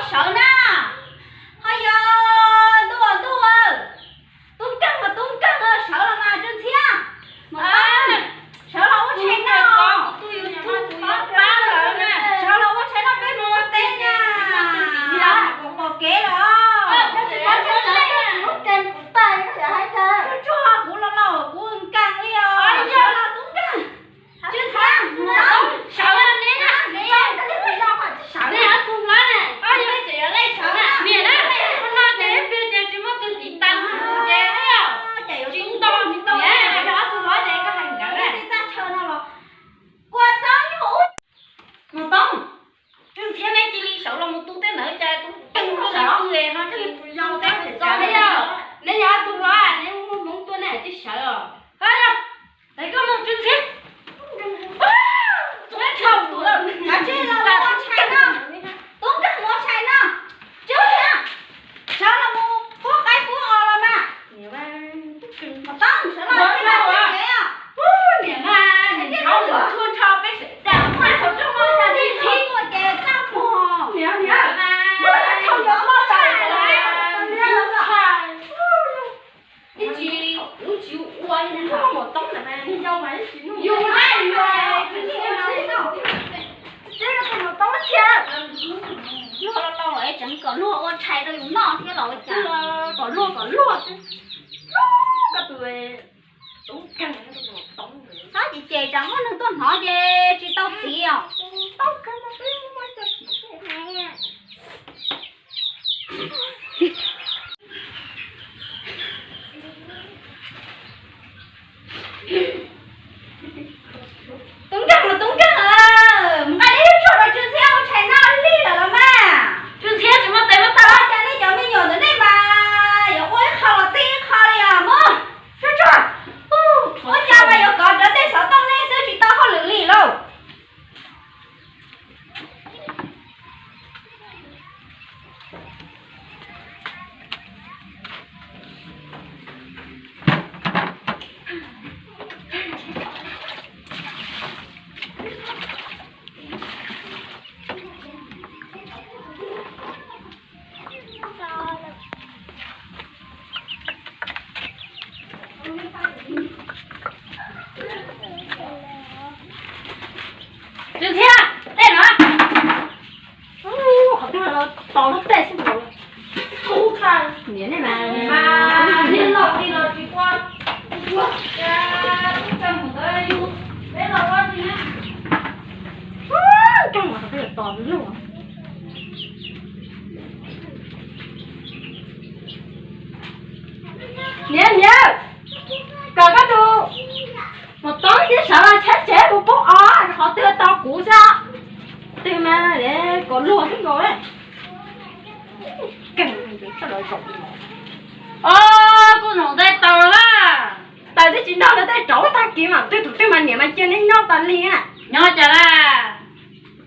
Sawv na, ho yog ntuj ntuj, tub nkeeg mas tub nkeeg, sawv los mas Tsw Ntxhiab, sawv los ua tshais noj, sawv los ua tshais noj peb mus ua teb na. Pom kev los, tsuag tsuag kuv los los kuv nkeeg li os, sawv los tub nkeeg. Tsw Ntxhiab, sawv ne, sawv ne, tug hlob ne, ob tug hlob ces yuav lej sawv na, niam na, no ces ib pliag ces tsis muaj tus tiv tas ces tsis nto tsis nto, yog ob tug hlob ces koj hais nkawd na. Kua txob nyuag ub. Mus toob, Tsw Ntxhiab neb cia li sawv los mus tu tej ntawd cas tub nkeeg li no, neb yog ob tug hlob neb muaj hmoov tuaj neb tsis sawv os. Koj mus Tsw Ntxhiab, tub nkeeg ua tshais no, tub nkeeg ua tshais no, Tsw Ntxhiab, sawv los mus pub qaib pub os los mas. Mus toob, sawv los mus pub qaib pub os. Niam mas, niam txhua tso peb sawv daws muaj txhua tso muaj txhua tso tuaj ces txaj muag. Niam, niam, muaj txhua tso muaj txhua tso. Ib tsis, kuv tsis ua li mus toob ntawm mas yus laij mas, teb mus toob thiab. Luag los los es tseem kom luag ua tshais rau yus noj thiab los ua cas, kom luag kom luag xwb. Koj tus tub nkeeg, txhob ces ces tsam muaj neeg tuaj hnov ces tsis tau txiv os. Tub nkeeg los tub nkeeg, mus nqa ib lub tshuaj rau Tsw Ntxhiab ua tshais noj lig lawm los mas. Tsw Ntxhiab tsis muaj tes muaj taw, cas nej cov me nyuam ntawm nej mas yuav ua ib qho los txij ib qho li os. Mus, tshuaj tshuaj, ua cas mas yuav kov rawv tej xov tooj nej xwb tsis tau hauj lwm li lauj. Tsw Ntxhiab, tej no. Qhov twg los tos luag tej xwb los. Kub kha niam nej mas, niam los li los tsis qua, qua, tub nkeeg mus ntawd yus, peb los ua tsis na. Tub nkeeg mas qhov twg tos luag. Niam, niam, kom koj tus mus toob thiab sawv los tshab tsev mus pub os, qhov twg tos kuv xwb. Twg mas kom luag xwb nkaus. Keeg, o, kuj zoo tej taws los na. Taws twb tsis nrog lawv tej rauv tag kis mas twg tus twg mas niam mas cia neb nyob tas li na. Nyob cas la?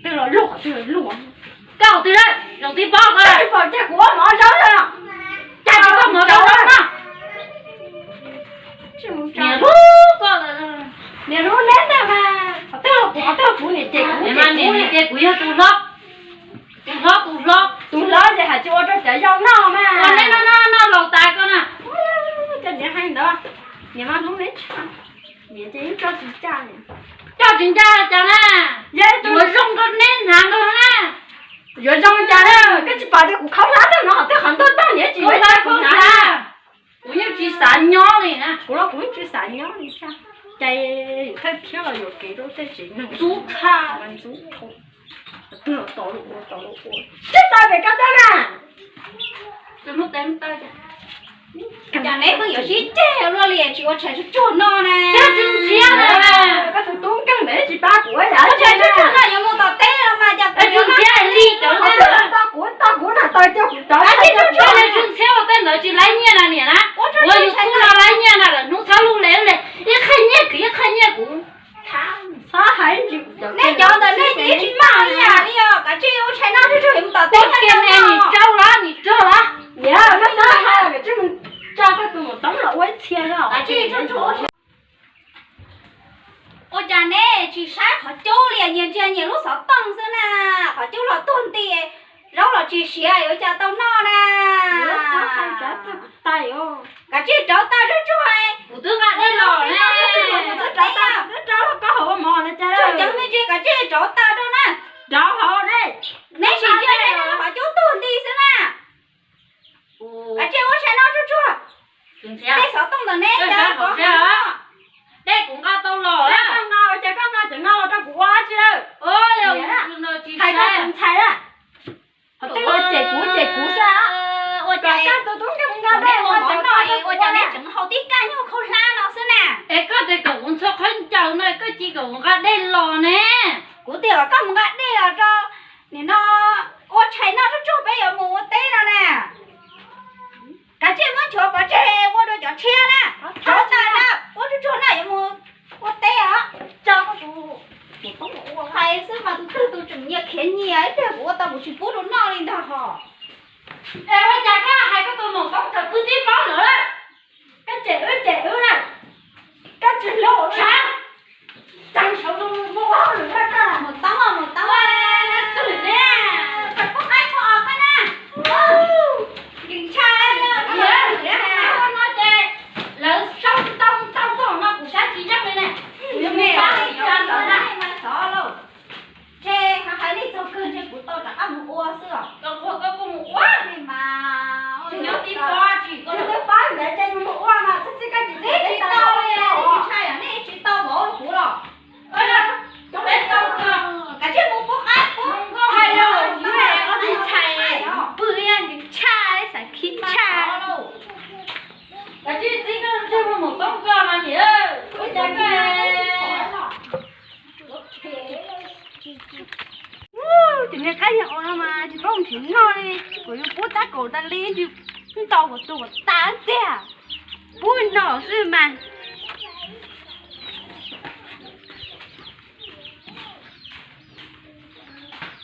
Twg los luag, twg los luag. Koj twg la? Zoo tib pob koj pom cas kuv ua mov zaub no. Cas tsis koj mov zaub no? Niam hlub koj, niam hlub neb ntag mas. Qhov twg los kuv, qhov twg los kuv, niam ces kuv, niam ces kuv yog tus hlob. Tus hlob, tus hlob, tus hlob ces hais tsis ua rau cov yau noj mas. Neb noj noj noj laus tas koj na. Coj niam hais ntawd, niam mas hlub neb tshaj. Niam ces yeej coj tsis ncaj, coj tsis ncaj cas na. Yuav zoo rau neb hnav nkaus na. Yuav zoo cas na, koj tsis pom tias kuv khaub hlab tag no, qhov twg qhov ntuag tag niam tsis yuav coj kuv hnav. Kuv yeej tsis xav nyob li na. Kuv los kuv yeej tsis xav nyob li thiab. Cas thawj thiab los yuam kev rau tej tsev neeg ntxub tshaj, ntxub dhau. Twb los tos los ua, tos los ua, twb tau pem koj teb na. Cas neb pheej yuav sib ceg luaj li tsis ua tshais tsuag tsuag no na. Koj tus tub nkeeg ntawd tsis pab kuv, ua tshais tsuag tsuag no yuav mus tom teb los mas cas kuv yuav li cov, tos kuv, tos kuv na, tos coj kuv rov. Tsw Ntxhiab ua tej ntawd tsis laib nyiaj na niam na. Ua YouTube no laib nyiaj na, lawm hnub txhob lub le le, ib qhej nyiaj kuv ib qhej nyiaj kuv. Txhob hais, nej cov ntawd nej ces tsis maj ib yam li os, kav tsij ua tshais noj tsuag tsuag yuav mus tom teb. Nim raug los, nim raug los. Niam, koj txhob hais, kav tsij mus tsa koj tus mus toob los ua ib txhia os. Kav tsij tsuag tsuag. Ua cas neb tsis saib qhov cub li, nyias ntsia nyias lub xov tooj xwb na. Qhov cub los tuag nti, Rauv los tsis siav yuav cas tau noj na. Kav tsij rauv tawm tsuag tsuag. Kuv twb nqa dej los ne. Twb rauv tawm, twb rauv los koj hauv ua mov no cas. Tsuag cov me ntsis kav tsij rauv tawm rau na. Rauv hauv ne. Neb sim ntsia neb qhov cub tuag nti xwb na. Kav tsij ua tshais noj tsuag tsuag. Tej xov tooj ntawm neb cas kov heev. Dej kuv nqa tau los. Koj nqa ua cas koj nqa cov no los rau kuv ua dab tsi lawm? Hais rau kuv ntxhais na. Qhov twg los cem kuv cem kuv xwb. Ua cas koj tus tub nkeeg nqa dej ua cas noj ua cas neb tseem haus tib kaj nyuag khaub hlab no xwb na. Es koj tias kom kuv ntxhua khaub ncaws no koj cia kom kuv nqa dej los ne. Kuv tias kom koj mus nqa dej los rau nim no ua tshais noj tsuag tsuag peb yuav mus ua teb no na. Kav tsij muab nchuav pov tseg ua dua cov tshiab na. Rauv tawm na, ua tsuag tsuag na yuav mus ua teb os. Hais xwb mas tus twg tus tseem nyias khiav nyias ib pliag kuv ua tau kuv tsis pub rau noj li ntag hos. Es ua cas koj hais koj tus maum koob raws pw tib pob lawm? Koj cem wb cem wb na. Koj tsis hlub wb. Mus toob mus toob, twg ne? Pub qaib pub os koj na. Nkees tshaj no ces lawv sau tau tau tog no kuv saib tsis yeej li ne. Kuv yuav mus pab li cas ntawd na. Ntshe hais li txog kawg ntshe kuv tau rov qab mus ua xwb os. Koj qhuas koj kuj mus ua mas nyob tib pob tsis koj twb pab ntawd ces yus mus ua mas txhob txij koj tsis txij tsis tau li. Ntshai nej tsis tau vauv rau kuv los. Kav tsij mus pub qaib pub. Hais los ntshai, pw ib ntshai, xav khib tshaj. Kav tsij txib koj mus toob koj mas niam, ua cas koj Ces niag qaib niag os no mas tsis paub nrhiav noj li, kuv yuav pub tab kaum tas li, ntau kuv tus kuv tas tiag, pub no xwb mas.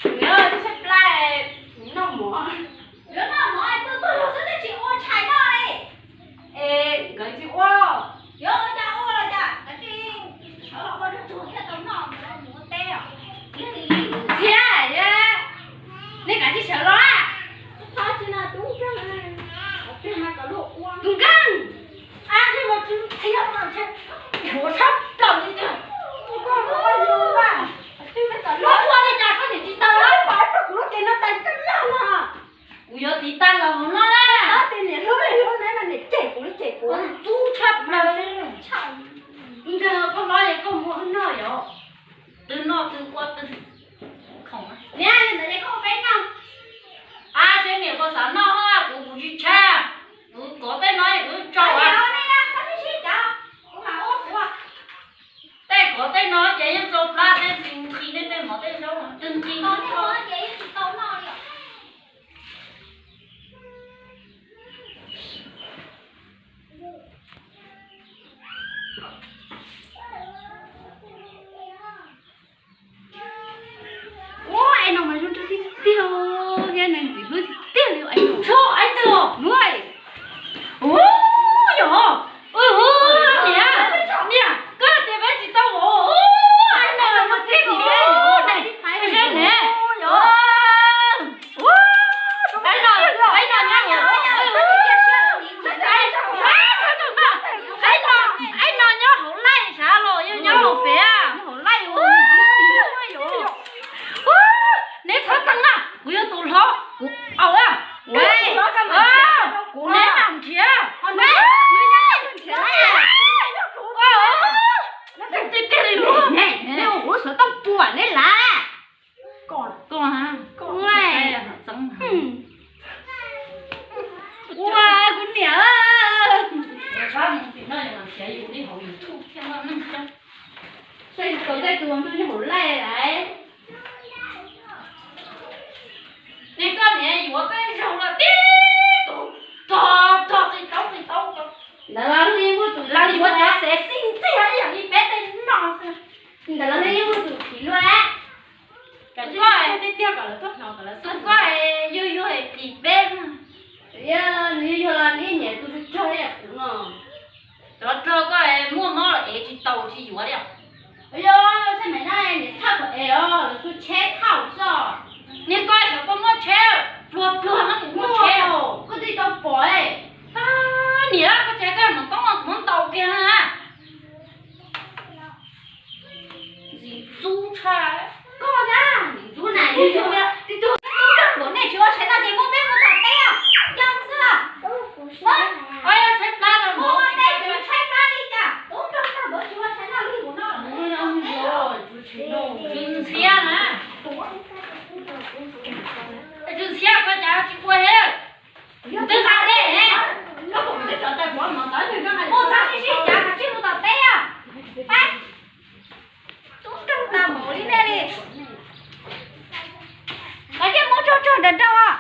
Kuv yuav tshaib plab, kuv noj mov. Yuav noj mov es pw pw los xwb twb tsis ua tshais noj li. Es nkawd tsis ua los? Yuav ua cas ua los cas, kav tsij sawv los ua rau tsuag thiaj tau noj mus ua teb os. Ntxhiab, nej kav tsij sawv los. Tus nkeeg, ab, ntshe mas tus ntxhiab no ntshe dhuav sab plaws li tiag. Ua li cas koj niam tsis tau los? Kuv yuav tiv tag los hauv no na. Tab tis niam hlub li hlub na, niam cem kuv li cem kuv, tub tshaj plaws. Ntawd koj hlob es koj muab noj yom, twb noj twb ua twb khoom. Niam, li ntawd es koj ua peb noj. Ab, seb niam puas xav noj, kuv kuv tsis tshab, kuv kov tej no kuv tso. Tej kov tej no ces yeej tso plab tej ntxi nqi tej mov tej zaub twg nqi no. Ua, es no mas zoo nraug tiag tiag, yog neeg ntxim hlub tiag tiag li. Ua, es twg os? Ua, yog, niam, niam, koj tias peb tsis tau los, es no mas zoo tiag tiag ne, ne. Ua, es no, es no nyob hauv, es no, es no nyob hauv laij sav los yog nyob hauv pem? Nyob hauv laij. Neb txhob teeb na, kuv yog tus hlob, kuv au, kuv, kuv neb mam nrhiav. Tiag tiag li, neb ua kuv xov tooj puas neb lav. Koj, ua, kuv niam, saib tus tej tus nyob hauv laij lawm. Neb koj niam yuav tej zaug los tib tug rog rog qi taub qi taub ko. Ntawd los yeej muaj tus, los yuav cov xev xij ntxiag ib yam li peb tej no xwb. Ntawd los yeej muaj tus phim luaj. Koj tiag tiag kom lawv tuaj hnov kom lawv xwb, koj yuag yuag es phim peb. Yog nws yuag yuag los nws nyiam tus rog rog ib yam kuv no. Cov rog koj muaj mob los ev tsis tau tsis yuav li. Yog txhaj mem na, niam txhaj kom ev os, lawv tus tsheb thauj xwb. Niag koj xyov koj muaj tsheb. Ntxub tshaj koj na, ntxub na, ntxub na, tib tug ntxub kawg nkaus nej tsis ua tshais no ces muab peb mus tom teb os, yog xwb os. Muab, muab ua teb tsis tshaib plab li cas, tub nrog tag npaum tsis ua tshais no li mus no. Tsw ntxhiab na, tsw ntxhiab koj cas tsis ua thiab. Twb nqa dej ne, mus txog sib sib cav kav tsij mus tom teb os. Pab, tub nkeeg tag npaum li nej li. Kav tsij muab tsog tsog nrog nrog os.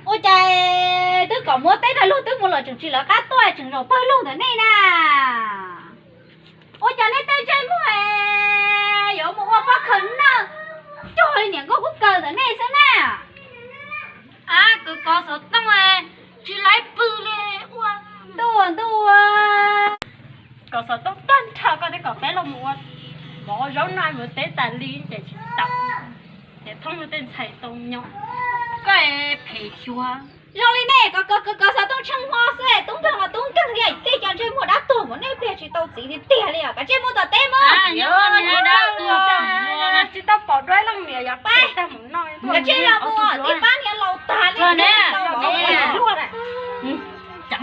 Ua cas twb kom muab teb no luag twb mus los tseem tsis lawv qab tuaj tseem zaum pawg lug ntawm nej na. Ua cas nej tej ntsej muag yuav mus ua pob khaws nawj cog li niam nkauj kub kaws ntawm nej xwb na. Ab, kov xov tooj tsis laib pw li ua. Ntuj ntuj, kov xov tooj tag nrho koj thiaj kom peb los mus ua mov zaub noj mus teb tas li ces tsis tau. Ces thoob tej ntxhais tau nyob, koj phem xyuas. Zoo li nej kov kov kov xov tooj tsheej hmo xwb, tub nkeeg los tub nkeeg thiab, tej cov ntsej muag dab tuag npaum nej pliag tsis tau txiv tiag tiag li os. Kav tsij mus tom teb mus. Tsis tau pom dua leej niam yog pab tag mus no. Kav tsij los mus, tib pab niag laus tag li tsis tau pom luag lawm. Ces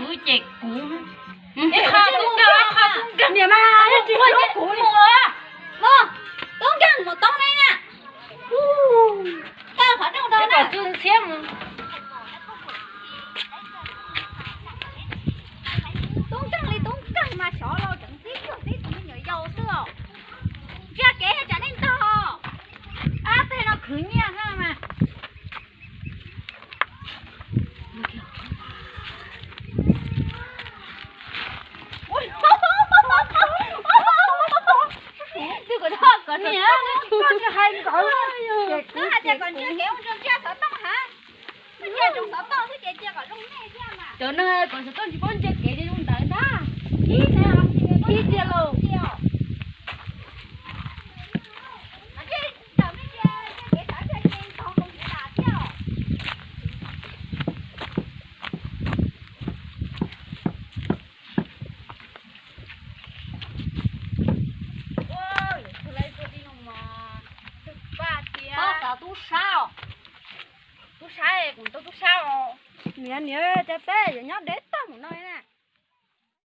kuv ces kuv, qhov tub nkeeg, qhov tub nkeeg niam mas tsis hlub kuv mus. Mus, tub nkeeg mus toob nej na. Kaw qhov rooj rau na. Tub nkeeg li tub nkeeg mas xyov los tseem txib cuag txib tus me nyuam yaus xwb os. Ntsia kev tsam nej ntog. Ab, tej no khwv nyiaj xwb mas. Twb kom koj tsis hais nkawd, koj hais tias kom ntsia kev ua ntsia xov tooj heev. Ntsia xov tooj xwb ces cia kom zoo nej thiab mas. Cov neeg kom xov tooj tsis paub ntsia kev li zoo ntawd ntag. Ib tiag los. Tub sab, tub sab, kuv tau tub sab os. Niam, niam, cas peb yuav nyob deb